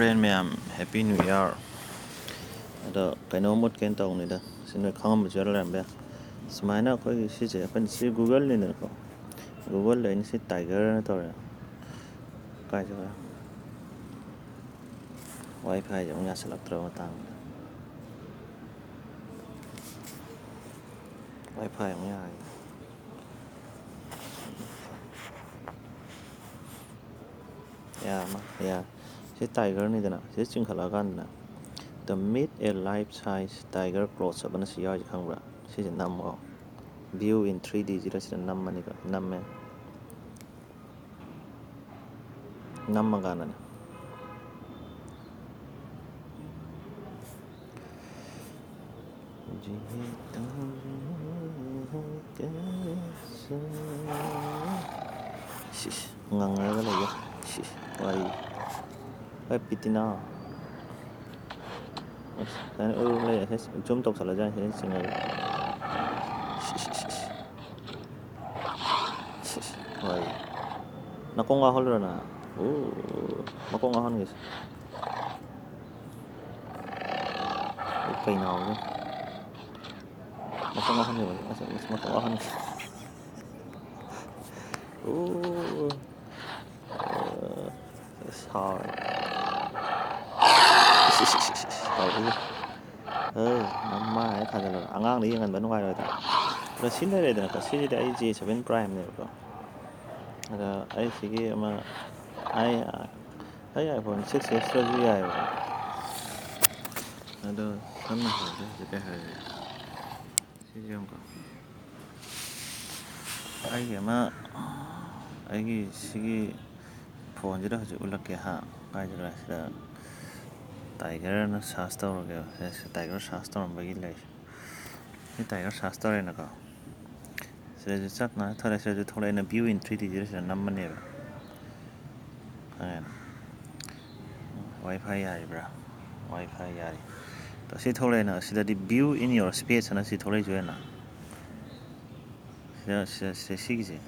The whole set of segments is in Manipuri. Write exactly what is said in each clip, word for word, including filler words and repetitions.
Friend ꯃꯌꯥꯝ, Happy New Year꯫ ꯑꯗꯣ ꯀꯩꯅꯣꯝ ꯎꯠꯀꯦꯅ ꯇꯧꯕꯅꯤꯗ, ꯁꯤ ꯅꯣꯏ ꯈꯪꯉꯝꯕꯁꯨ ꯌꯥꯎꯔ ꯂꯩꯔꯝꯕ ꯌꯥꯏ꯫ ꯁꯨꯃꯥꯏꯅ ꯑꯩꯈꯣꯏꯒꯤ ꯁꯤꯁꯦ, ꯑꯩꯈꯣꯏꯅ ꯁꯤ Google-ꯅꯤꯗꯅꯀꯣ, Google-ꯗ ꯑꯩꯅ ꯁꯤ Tiger-ꯅ ꯇꯧꯔꯦ꯫ ꯀꯥꯏ ꯆꯠꯈ꯭ꯔꯦ? Wi-Fi-ꯁꯦ ꯑꯃꯨꯛ ꯌꯥꯁꯤꯜꯂꯛꯇ꯭ꯔꯕ ꯃꯇꯥꯡꯗ꯫ Wi-Fi ꯑꯃꯨꯛ ꯌꯥꯔꯦ꯫ ꯌꯥ, ꯃꯥ, ꯌꯥ꯫ ꯁꯤ Tiger-ꯅꯤꯗꯅ, ꯁꯤ ꯆꯤꯡꯈꯠꯂꯛꯑꯀꯥꯟꯗꯅ, "The Meet a Life Size Tiger Close-Up" ꯑꯅ ꯁꯤ ꯌꯥꯎꯔꯤꯁꯦ ꯈꯪꯕ꯭ꯔꯥ? ꯁꯤꯁꯦ ꯅꯝꯃꯣ꯫ "View in three D" ꯁꯤꯗ, ꯁꯤꯗ ꯅꯝꯃꯅꯤꯀꯣ, ꯅꯝꯃꯦ꯫ ꯅꯝꯃꯀꯥꯟꯗꯅꯦ꯫ ꯁꯤꯁ, ꯉꯪꯉꯒ ꯂꯩꯌꯦ꯫ ꯁꯤꯁ, ꯋꯥꯔꯤ꯫ ꯍꯣꯏ, ꯄꯤꯇꯤꯅꯥ꯫ ꯑꯁ, ꯁꯨꯃꯥꯏꯅ ꯎꯔꯨ ꯂꯩꯔꯦ꯫ ꯑꯁ, zoom ꯇꯧꯁꯜꯂꯖꯥꯠꯅꯤ, ꯁꯤꯗ ꯆꯤꯡꯉꯒ꯫ ꯁꯤꯁ, ꯁꯤꯁ, ꯁꯤꯁ꯫ ꯁꯤꯁ, ꯋꯥꯔꯤ꯫ ꯅꯀꯣꯡ ꯉꯥꯎꯍꯜꯂꯨꯔ ꯅꯪ? ꯎ, ꯃꯀꯣꯡ ꯉꯥꯎꯍꯟꯒꯦꯁꯦ꯫ ꯎ, ꯀꯩ ꯅꯥꯎꯒꯦ? ꯃꯀꯣꯛ ꯉꯥꯎꯍꯟꯒꯦ, ꯃꯁꯤ, ꯃꯁꯤ ꯃꯀꯣꯛ ꯉꯥꯎꯍꯟꯒꯦ꯫ ꯎ, ꯑ, ꯁꯥꯎꯔꯦ꯫ ꯏꯁ, ꯏꯁ, ꯏꯁ, ꯏꯁ, ꯏꯁ, ꯇꯧꯔꯛꯏꯁꯦ꯫ ꯑ, ꯃꯃꯥꯏ ꯊꯥꯖꯤꯜꯂꯒ꯫ ꯑꯉꯥꯡꯗ ꯌꯦꯡꯍꯟꯕ ꯅꯨꯡꯉꯥꯏꯔꯣꯏꯗ꯭ꯔꯥ? ꯑꯗꯣ ꯁꯤ ꯂꯩꯔꯦꯗꯅꯀꯣ, ꯁꯤꯁꯤꯗꯤ ꯑꯩ J seven Prime-ꯅꯦꯕꯀꯣ꯫ ꯑꯗ ꯑꯩ ꯁꯤꯒꯤ ꯑꯃ, ꯑꯩ, ꯑꯩ iPhone six S-ꯇꯁꯨ ꯌꯥꯏꯑꯕꯀꯣ꯫ ꯑꯗꯣ ꯁꯝꯅ ꯍꯥꯏꯔꯕꯗ ꯍꯧꯖꯤꯛ ꯀꯩ ꯍꯥꯏꯔꯒꯦ? ꯁꯤꯁꯦ ꯑꯃꯨꯛꯀ ꯑꯩꯒꯤ ꯑꯃ, ꯑꯩꯒꯤ ꯁꯤꯒꯤ phone-ꯁꯤꯗ ꯍꯧꯖꯤꯛ ꯎꯠꯂꯛꯀꯦ ꯍꯥ꯫ ꯀꯥꯏꯗꯅꯣ ꯁꯤꯗ Tiger-ꯅ search ꯇꯧꯔꯒꯦꯕ꯫ ꯁꯦ, ꯁꯦ, Tiger search ꯇꯧꯔꯝꯕꯒꯤ ꯂꯩ꯫ ꯁꯤ Tiger search ꯇꯧꯔꯦꯅꯀꯣ꯫ ꯁꯤꯗꯁꯨ ꯆꯞ ꯃꯥꯟꯅ ꯊꯣꯛꯂꯛꯑꯦ, ꯁꯤꯗꯁꯨ ꯊꯣꯛꯂꯛꯑꯦ, ꯑꯩꯅ "View in three D" ꯁꯤꯗ ꯅꯝꯃꯅꯦꯕ꯫ ꯈꯪꯉꯦꯅ? Wi-Fi ꯌꯥꯔꯤꯕ꯭ꯔꯥ? Wi-Fi ꯌꯥꯔꯤ꯫ ꯑꯗꯣ ꯁꯤ ꯊꯣꯛꯂꯛꯑꯦꯅ, ꯁꯤꯗꯗꯤ "View in your space" ꯍꯥꯏꯅ ꯁꯤ ꯊꯣꯛꯂꯛꯏꯁꯦ ꯎꯏꯌꯦꯅ? ꯁꯤꯗ, ꯁꯤꯗ, ꯁꯤꯗ, ꯁꯤꯒꯤꯁꯦ꯫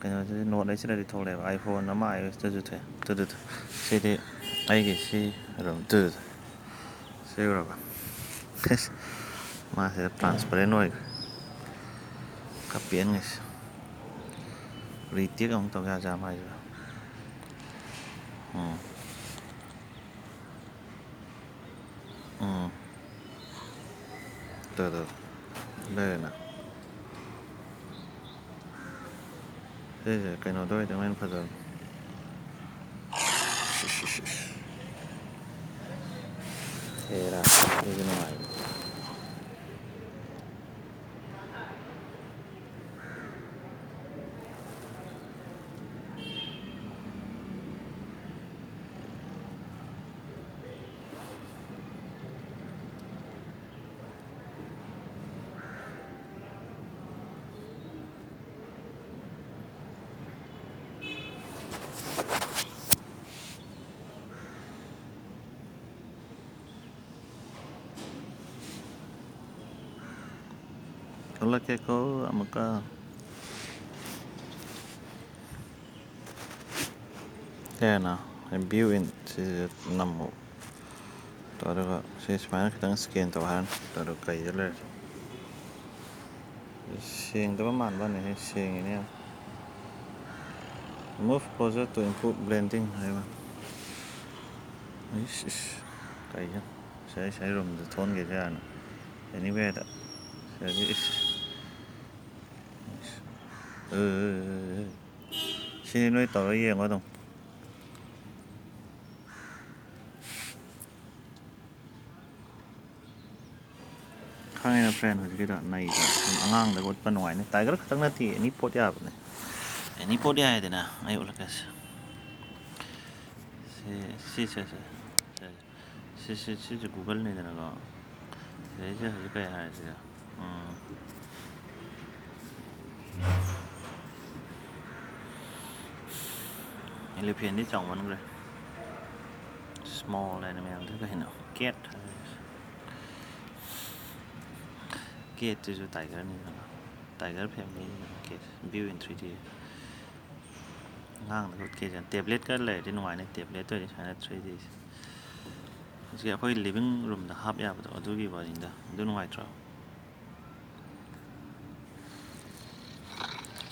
ꯀꯩꯅꯣꯁꯤꯗ, Note ꯑꯁꯤꯗꯗꯤ ꯊꯣꯛꯂꯛꯑꯦꯕ, iPhone ꯑꯃ iOS-ꯇꯁꯨ ꯊꯣꯛꯑꯦ꯫ Two, two, two. ꯁꯤꯗꯤ ꯑꯩꯒꯤ ꯁꯤ ꯑꯗꯨꯝ ꯇꯨ ꯁꯤ ꯎꯔꯕ? ꯃꯥꯁꯤꯗ transparent ꯑꯣꯏꯈ꯭ꯔꯦ꯫ ꯀꯞꯄꯦꯟꯒꯤꯁꯦ꯫ Retake ꯑꯃꯨꯛ ꯇꯧ ꯌꯥꯖꯥꯠ ꯃꯥꯏꯁꯤꯗ꯫ ꯎꯝ꯫ ꯎꯝ꯫ Two, two. ꯂꯩꯔꯦꯅ꯫ ꯁꯤꯁꯦ ꯀꯩꯅꯣꯗ ꯑꯣꯏꯗꯤ ꯑꯃꯨꯛ ꯍꯦꯟꯅ ꯐꯖꯕꯅꯤ꯫ ꯍꯦꯔꯥ, ꯁꯤꯁꯨ ꯅꯨꯡꯉꯥꯏꯕꯅꯤ꯫ ꯊꯣꯛꯂꯛꯀꯦꯀꯣ ꯑꯃꯨꯛꯀ꯫ ꯁꯦꯅ view in ꯁꯤꯁꯦ ꯅꯝꯃꯨ꯫ ꯑꯗꯨꯒ ꯁꯤ ꯁꯨꯃꯥꯏꯅ ꯈꯤꯇꯪ scan ꯇꯧ ꯍꯥꯏꯔꯅꯤ꯫ ꯑꯗꯨ ꯀꯩꯗ ꯂꯩꯔꯦ? ꯁꯦꯡꯗꯕ ꯃꯥꯟꯕꯅꯦ, ꯁꯦꯡꯉꯤꯅꯦ ꯌꯥꯝ꯫ Move closer to improve blending ꯍꯥꯏꯕ꯫ ꯏꯁ, ꯏꯁ, ꯀꯩꯅꯣ? ꯁꯤ ꯑꯩ, ꯁꯤ ꯑꯩ ꯔꯨꯝꯗ ꯊꯣꯛꯍꯟꯒꯦꯁꯦ ꯍꯥꯟꯅ꯫ Anywhere ꯗ꯫ ꯁꯤꯗꯗꯤ ꯏꯁ꯫ ꯏꯁ꯫ ꯑ, ꯁꯤꯅꯤ ꯅꯣꯏ ꯇꯧꯔ ꯌꯦꯡꯉꯣ ꯑꯗꯨꯝ꯫ ꯈꯪꯉꯦꯅ friend, ꯍꯧꯖꯤꯛꯀꯤꯗꯣ ꯅꯩꯗ꯭ꯔꯥ? ꯁꯨꯝ ꯑꯉꯥꯡꯗꯒ ꯎꯠꯄ ꯅꯨꯡꯉꯥꯏꯅꯤ꯫ Tiger ꯈꯛꯇꯪ ꯅꯠꯇꯦ, any ꯄꯣꯠ ꯌꯥꯕꯅꯦ꯫ Any ꯄꯣꯠ ꯌꯥꯏꯗꯅ, ꯑꯩ ꯎꯠꯂꯛꯀꯦꯁꯦ꯫ ꯁꯤ, ꯁꯤ, ꯁꯦ, ꯁꯦ, ꯁꯦ, ꯁꯦ꯫ ꯁꯤ, ꯁꯤ, ꯁꯤꯁꯦ Google ꯅꯤꯗꯅꯀꯣ꯫ ꯁꯤꯗꯩꯁꯤꯗ ꯍꯧꯖꯤꯛ ꯀꯩ ꯍꯥꯏꯔꯁꯤꯒꯦ? ꯎꯝ꯫ Elephant ꯗꯤ ꯆꯥꯎꯃꯟꯈ꯭ꯔꯦ꯫ Small animal ꯗꯤ ꯀꯩꯅꯣ? Cat ꯍꯥꯏꯔꯁꯤ꯫ Cat ꯁꯤꯁꯨ tiger ꯅꯤꯗꯅ꯫ Tiger family ꯅꯤꯗꯅ cat꯫ View in three D꯫ ꯑꯉꯥꯡꯗ ꯎꯠꯀꯦꯁꯦ, ꯇꯦꯕ꯭ꯂꯦꯠꯀ ꯂꯩꯔꯗꯤ ꯅꯨꯡꯉꯥꯏꯅꯤ꯫ ꯇꯦꯕ꯭ꯂꯦꯠ ꯑꯣꯏꯔꯗꯤ ꯁꯨꯃꯥꯏꯅ ꯊ꯭ꯔꯤ ꯗꯤꯁꯦ ꯍꯧꯖꯤꯛ ꯑꯩꯈꯣꯏ ꯂꯤꯕꯤꯡ ꯔꯨꯝꯗ ꯍꯥꯞ ꯌꯥꯕꯗꯣ, ꯑꯗꯨꯒꯤ ꯋꯥꯔꯤꯅꯤꯗ꯫ ꯑꯗꯨ ꯅꯨꯡꯉꯥꯏꯇ꯭ꯔꯣ?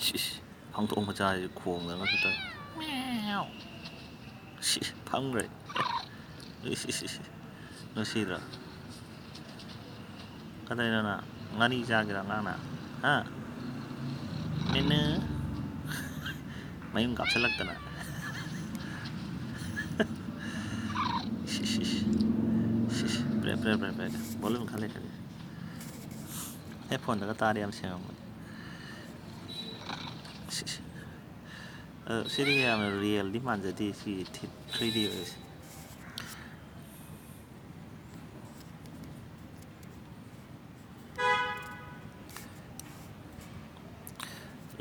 ꯁꯤꯁ, ꯐꯥꯡꯗꯣꯛ ꯃꯆꯥꯁꯤ ꯈꯣꯡꯗꯅ ꯈꯤꯇꯪ꯫ ꯁꯤ ꯐꯝꯈ꯭ꯔꯦ꯫ ꯏꯁ, ꯏꯁ, ꯏꯁ, ꯏꯁ꯫ ꯅꯨꯡꯁꯤꯗ꯭ꯔꯣ? ꯀꯗꯩꯅꯣ ꯅꯪ? ꯉꯥꯔꯤ ꯆꯥꯒꯦꯔꯣ ꯑꯉꯥꯡꯅ? ꯍꯥ? ꯃꯤꯅꯨ꯫ ꯃꯌꯨꯝ ꯀꯥꯞꯁꯤꯜꯂꯛꯇꯅ꯫ ꯏꯁ, ꯏꯁ, ꯏꯁ꯫ ꯏꯁ, ꯏꯁ꯫ ꯄ꯭ꯔꯦ, ꯄ꯭ꯔꯦ, ꯄ꯭ꯔꯦ, ꯄ꯭ꯔꯦ꯫ ꯕꯣꯂꯨꯝ ꯈꯔ ꯂꯩꯈꯠꯂꯤ꯫ ꯍꯦ, ꯐꯣꯟꯗꯒ ꯇꯥꯔꯗꯤ ꯌꯥꯝ ꯁꯦꯡꯉꯝꯒꯅꯤ꯫ ꯁꯤ, ꯁꯤ꯫ ꯑ, ꯁꯤꯗꯤ ꯌꯥꯝꯅ ꯔꯤꯌꯦꯜꯗꯤ ꯃꯥꯟꯖꯗꯦ, ꯁꯤ ꯊ꯭ꯔꯤ ꯗꯤ ꯑꯣꯏꯔꯤꯁꯦ꯫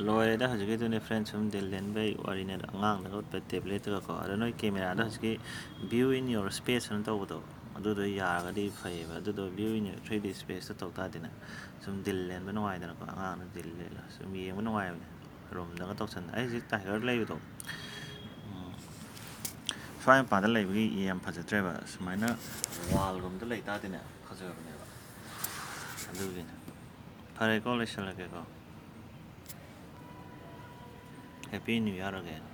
ꯂꯣꯏꯔꯦꯗ ꯍꯧꯖꯤꯛꯀꯤꯗꯨꯅꯦ friend, ꯁꯨꯝ ꯗꯤꯜ ꯂꯦꯟꯕꯩ ꯋꯥꯔꯤꯅꯦ꯫ ꯑꯉꯥꯡꯗꯒ ꯎꯠꯄ ꯇꯦꯕ꯭ꯂꯦꯠꯇꯒꯀꯣ꯫ ꯑꯗꯣ ꯅꯣꯏ ꯀꯦꯃꯦꯔꯥꯗ ꯍꯧꯖꯤꯛꯀꯤ view in your space ꯑꯅ ꯇꯧꯕꯗꯣ, ꯑꯗꯨꯗꯣ ꯌꯥꯔꯒꯗꯤ ꯐꯩꯌꯦꯕ꯫ ꯑꯗꯨꯗꯣ view in your three D space ꯇ ꯇꯧ ꯇꯥꯔꯗꯤꯅꯦ, ꯁꯨꯝ ꯗꯤꯜ ꯂꯦꯟꯕ ꯅꯨꯡꯉꯥꯏꯗꯅꯀꯣ꯫ ꯑꯉꯥꯡꯅ ꯗꯤꯜ ꯂꯦꯜꯂ ꯁꯨꯝ ꯌꯦꯡꯕ ꯅꯨꯡꯉꯥꯏꯕꯅꯦ꯫ ꯔꯨꯝꯗꯒ ꯇꯧꯁꯟ-, ꯑꯩ ꯍꯧꯖꯤꯛ ꯇꯥꯏꯒꯔ ꯂꯩꯕꯗꯣ, ꯎꯝ, ꯁ꯭ꯋꯥꯏ ꯃꯄꯥꯗ ꯂꯩꯕꯒꯤ ꯌꯥꯝ ꯐꯖꯗ꯭ꯔꯦꯕ꯫ ꯁꯨꯃꯥꯏꯅ ꯋꯥꯜꯒꯨꯝꯕꯗ ꯂꯩ ꯇꯥꯔꯗꯤꯅꯦ, ꯐꯖꯕꯅꯦꯕ꯫ ꯑꯗꯨꯒꯤꯅꯦ꯫ ꯐꯔꯦꯀꯣ, ꯂꯣꯏꯁꯤꯜꯂꯒꯦꯀꯣ꯫ Happy New Year again꯫